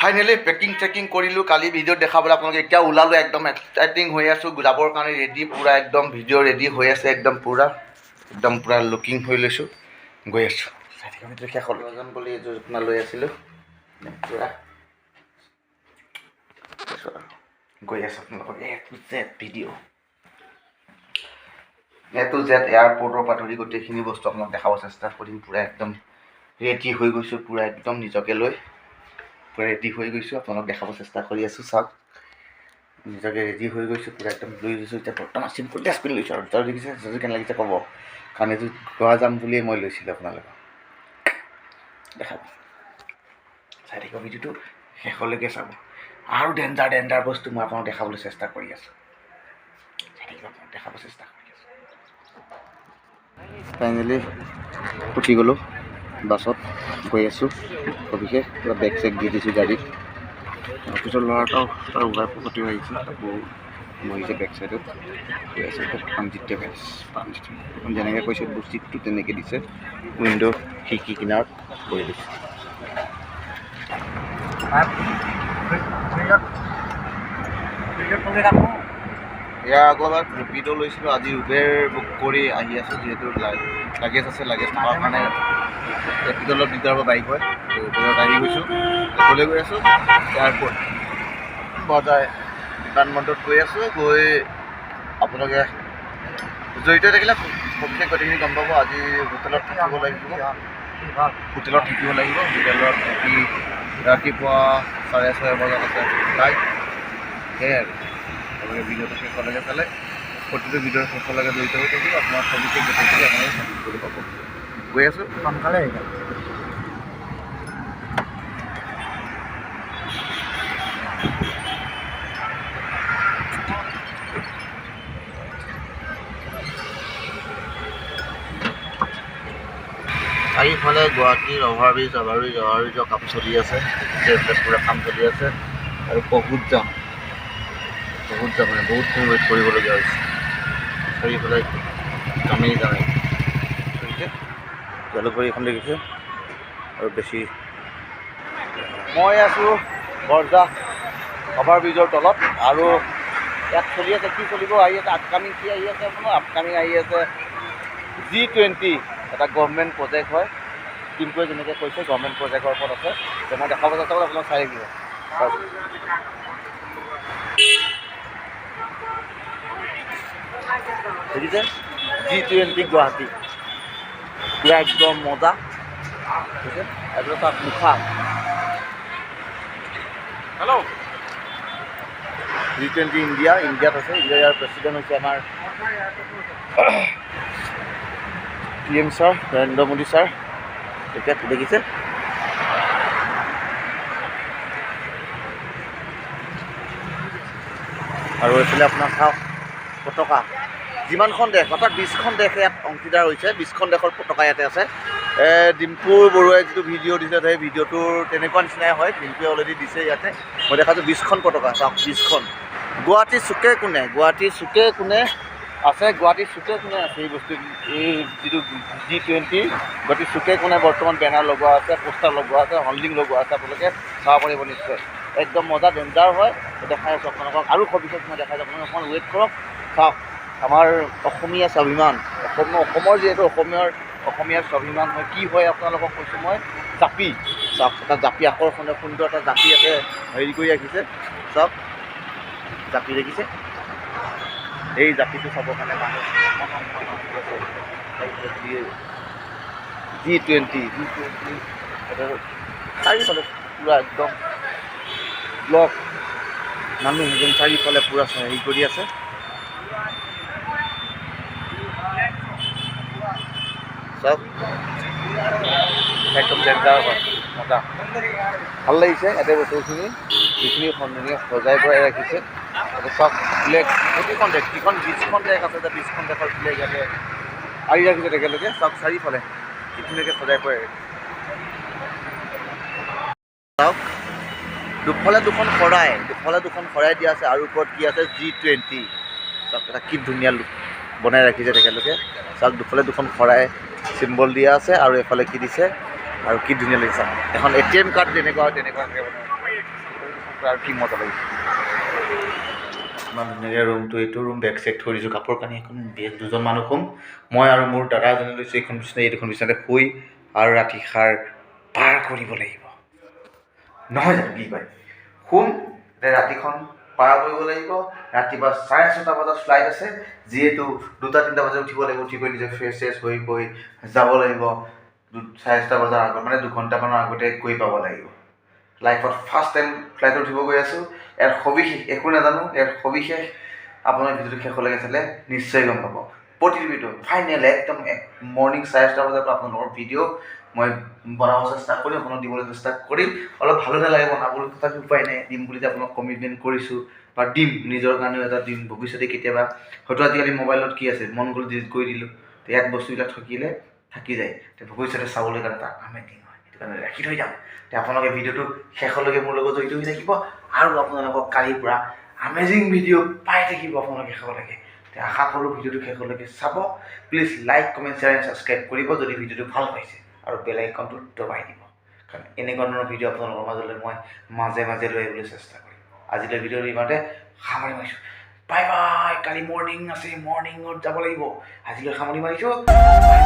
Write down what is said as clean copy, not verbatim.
Finally packing checking কৰিলোঁ কালি ভিডিঅ'ত দেখাবলৈ আপোনালোকে। এতিয়া ওলালোঁ, একদম এক্সাইটিং হৈ আছোঁ যাবৰ কাৰণে, ৰেডি পূৰা একদম। ভিডিঅ' ৰেডি হৈ আছে, একদম পূৰা লুকিং হৈ লৈছোঁ, গৈ আছোঁ। চাই থাকিব ভিডিঅ' শেষ হ'ল যাম বুলি এযোৰ আপোনাৰ লৈ আছিলোঁ একদম পূৰা। তাৰপিছত আৰু গৈ আছোঁ আপোনালোকক A to Z video, A to Z এয়াৰপৰ্টৰ পৰা ধৰি গোটেইখিনি বস্তু আপোনাক দেখাব চেষ্টা কৰিম। পূৰা একদম ৰেডি হৈ গৈছোঁ, পূৰা একদম নিজকে লৈ পূৰা ৰেডি হৈ গৈছোঁ। আপোনালোক দেখাব চেষ্টা কৰি আছোঁ, চাওক। নিজকে ৰেডি হৈ গৈছোঁ, পূৰা একদম লৈ গৈছোঁ। এতিয়া বৰ্তমান চিম্পল ড্ৰেছ পিন্ধি লৈছোঁ আৰু জোতাটো দেখিছে, জোতাটো কেনে লাগিছে ক'ব, কাৰণ এইটো গোৱা যাম বুলিয়ে মই লৈছিলোঁ। আপোনালোকক দেখাব, চাই থাকিব, ভিডিঅ'টো শেষলৈকে চাব। আৰু ডেঞ্জাৰ ডেঞ্জাৰ বস্তু মই আপোনাক দেখাবলৈ চেষ্টা কৰি আছোঁ। চাই থাকিব, আপোনাক দেখাব চেষ্টা কৰি আছোঁ। ফাইনেলি উঠি গ'লোঁ বাছত, গৈ আছোঁ। সবিশেষ পূৰা বেগ চেগ দি দিছোঁ গাড়ীত। তাৰপিছত ল'ৰা এটাও তাৰ ৱাইফৰ সৈতেও আহিছে, তাকো বহিছে বেক চাইডত। গৈ আছে এতিয়া প্ৰাণজিৎ ট্ৰেভেলছ। প্ৰাণজিৎ এখন যেনেকৈ কৈছে চিটটো তেনেকৈ দিছে, উইণ্ড' খিৰিকী কিনাৰত বহি দিছে। ফ্ৰিজত থৈ থাকোঁ। ইয়াৰ আগৰবাৰ ৰেপিড' লৈছিলোঁ, আজি উবেৰ বুক কৰি আহি আছোঁ। যিহেতু লাগেজ আছে, লাগেজ থকাৰ কাৰণে ৰেপিড' অলপ দিগদাৰ হ'ব, বাইক হয়। তো উবেৰত আহি গৈছোঁ। ক'লৈ গৈ আছোঁ? এয়াৰপৰ্ট বজাই বিমানবন্দৰত গৈ আছোঁ। গৈ আপোনালোকে জড়িত থাকিলে সবিশেষ গোটেইখিনি গম পাব। আজি হোটেলত থাকিব লাগিব, হোটেলত থাকিব লাগিব। হোটেলত থাকি ৰাতিপুৱা 6:30 বজাত আছে ফ্লাইট। সেয়াই আৰু আপোনালোকে ভিডিঅ'টো শেষলৈকে চালে, প্ৰতিটো ভিডিঅ'ৰ শেষলৈকে জড়িত হৈ থাকিব, আপোনাৰ সবিশেষ গোটেইখিনি আপোনালোকে চাবলৈ পাব। গৈ আছোঁ। সোনকালে আহিবা। চাৰিওফালে গুৱাহাটীৰ অভাৰব্ৰিজ, অভাৰব্ৰিজ, অভাৰব্ৰিজৰ কাম চলি আছে। এইফালে পূৰা কাম চলি আছে আৰু বহুত জাম, বহুত জাম, মানে বহুত সময় ৱেইট কৰিবলগীয়া হৈছে। চাৰিওফালে জামেই জামেই চলিছে। জালুকবাৰী এখন দেখিছে আৰু বেছি। মই আছোঁ বৰজা অভাৰব্ৰিজৰ তলত আৰু ইয়াত চলি আছে, কি চলিব আহি আছে, আপকামিং কি আহি আছে আপোনাৰ? আপকামিং আহি আছে জি 20, এটা গভমেণ্ট প্ৰজেক্ট হয়। টিমটোৱে যেনেকৈ কৈছে, গভমেণ্ট প্ৰজেক্টৰ ওপৰত আছে। তো মই দেখাব চেষ্টা কৰিম, আপোনাক চাই থাকিব। চাওক। দেখিছে, জি 20 গুৱাহাটী, পূৰা একদম মজা ঠিক আছে। তাৰপিছত তাত মুখা হেল্ল'। জি 20 ইণ্ডিয়া, ইণ্ডিয়াত আছে। ইণ্ডিয়াৰ ইয়াৰ প্ৰেচিডেণ্ট হৈছে আমাৰ PM sir, Narendra Modi sir. তেতিয়া দেখিছে, আৰু এইফালে আপোনাৰ চাওক পতাকা, যিমানখন দেশ, অৰ্থাৎ 20খন দেশ ইয়াত অংশীদাৰ হৈছে, 20খন দেশৰ পতাকা ইয়াতে আছে। ডিম্পু বৰুৱাই যিটো ভিডিঅ' দিছে, সেই ভিডিঅ'টোৰ তেনেকুৱা নিচিনাই হয়। ডিম্পুৱে অলৰেডি দিছে ইয়াতে, মই দেখাইছোঁ 20খন পতাকা। চাওক, 20খন, গুৱাহাটীৰ চুকে কোণে, গুৱাহাটীৰ চুকে কোণে আছে, গুৱাহাটীৰ চুকে কোণে আছে এই বস্তু। এই যিটো জি 20, গুৱাহাটীৰ চুকে কোণে বৰ্তমান বেনাৰ লগোৱা আছে, পোষ্টাৰ লগোৱা আছে, হল্ডিং লগোৱা আছে, আপোনালোকে চাব পাৰিব নিশ্চয়। একদম মজা, ডেঞ্জাৰ হয়। দেখাই আছোঁ আপোনালোকক আৰু সবিশেষ মই দেখাই আছোঁ আপোনালোকে অকণমান ৱেইট কৰক। চাওক, আমাৰ অসমীয়া স্বাভিমান, অসম, অসমৰ যিহেতু অসমীয়াৰ স্বাভিমান হয়, কি হয় আপোনালোকক কৈছোঁ মই, জাপি। চাওক, এটা জাপি, আকৰ্ষণীয় সুন্দৰ এটা জাপি ইয়াতে হেৰি কৰি ৰাখিছে। চাওক, জাপি দেখিছে। এই জাপিটো চাবৰ কাৰণে মানুহ জি 20, জি 20 চাৰিওফালে পূৰা একদম ব্লক, মানুহ একদম চাৰিওফালে পূৰা হেৰি কৰি আছে। চাওক, একদম ডেঞ্জাৰ হয়, মজা, ভাল লাগিছে। ইয়াতে বস্তুখিনি যিখিনি ধুনীয়া সজাই পৰাই ৰাখিছে। ইয়াতে চাওক, ফ্লেগ, প্ৰতিখন দেশ, যিখন 20খন দেশ আছে, 20খন দেশৰ ফ্লেগ ইয়াতে আঁৰি ৰাখিছে তেখেতলোকে। চাওক, চাৰিওফালে কি ধুনীয়াকৈ সজাই পৰাই ৰাখিছে। চাওক, দুফালে দুখন শৰাই, দুফালে দুখন শৰাই দিয়া আছে আৰু ওপৰত কি আছে? জি 20। চাওক, এটা কি ধুনীয়া লুক বনাই ৰাখিছে তেখেতলোকে। চাওক, দুফালে দুখন শৰাই চিম্বল দিয়া আছে আৰু এইফালে কি দিছে আৰু কি ধুনীয়া লাগিছে। এখন এটিএম কাৰ্ড যেনেকুৱা হয় তেনেকুৱা এনেকৈ বনাই। আৰু কি মজা লাগিছে। ইমান ধুনীয়াকৈ ৰুমটো, এইটো ৰুম, বেগ চেগ থৈ দিছোঁ, কাপোৰ কানি। এখন দুজন মানুহ শুম, মই আৰু মোৰ দাদা এজনে লৈছোঁ এইখন বিচনা। এই দুখন বিচনাতে শুই আৰু ৰাতি সাৰ পাৰ কৰিব লাগিব, নহয় জানো? কি কয়, শুম, ৰাতিখন পাৰ কৰিব লাগিব। ৰাতিপুৱা 6:30 বজাত ফ্লাইট আছে, যিহেতু 2টা 3টা বজাত উঠিব লাগিব। উঠি গৈ নিজে ফ্ৰেছ চেছ হৈ গৈ যাব লাগিব। 6:30 বজাৰ আগত, মানে 2 ঘণ্টামানৰ আগতে গৈ পাব লাগিব। লাইফত ফাৰ্ষ্ট টাইম ফ্লাইটত উঠিব গৈ আছোঁ। ইয়াৰ সবিশেষ একো নাজানো। ইয়াৰ সবিশেষ আপোনাৰ ভিডিঅ'টো শেষলৈকে চালে নিশ্চয় গম পাব। প্ৰতিটো ভিডিঅ' ফাইনেল একদম মৰ্ণিং 6:30 বজাৰ পৰা আপোনালোকৰ ভিডিঅ' মই বনাব চেষ্টা কৰিম, আপোনাক দিবলৈ চেষ্টা কৰিম। অলপ ভালো নালাগে বনাবলৈ, তথাপি উপায় নাই। দিম বুলি যে আপোনাক কমিটমেণ্ট কৰিছোঁ বা দিম, নিজৰ কাৰণেও এটা দিম ভৱিষ্যতে কেতিয়াবা হয়তো। আজিকালি মোবাইলত কি আছে, মন গ'ল ডিলিট কৰি দিলোঁ। ইয়াত বস্তুবিলাক থাকিলে থাকি যায়। ভৱিষ্যতে চাবলৈ কাৰণে এটা আমেজিং হয়, সেইটো কাৰণে ৰাখি থৈ যাম। তে আপোনালোকে ভিডিঅ'টো শেষলৈকে মোৰ লগত জড়িত হৈ থাকিব আৰু আপোনালোকক কালিৰ পৰা আমেজিং ভিডিঅ' পাই থাকিব আপোনালোকে শেষলৈকে। তে আশা কৰোঁ ভিডিঅ'টো শেষলৈকে চাব। Please like, comment, share and subscribe কৰিব যদি ভিডিঅ'টো ভাল পাইছে আৰু বেল আইকনটো দবাই দিব, কাৰণ এনেকুৱা ধৰণৰ ভিডিঅ' আপোনালোকৰ মাজলৈ মই মাজে মাজে লৈ আহিবলৈ চেষ্টা কৰিম। আজিলৈ ভিডিঅ'টো ইমানতে সামৰণি মাৰিছোঁ। Bye bye. কালি মৰ্ণিং আছে, মৰ্ণিঙত যাব লাগিব। আজিলৈ সামৰণি মাৰিছোঁ। বাই।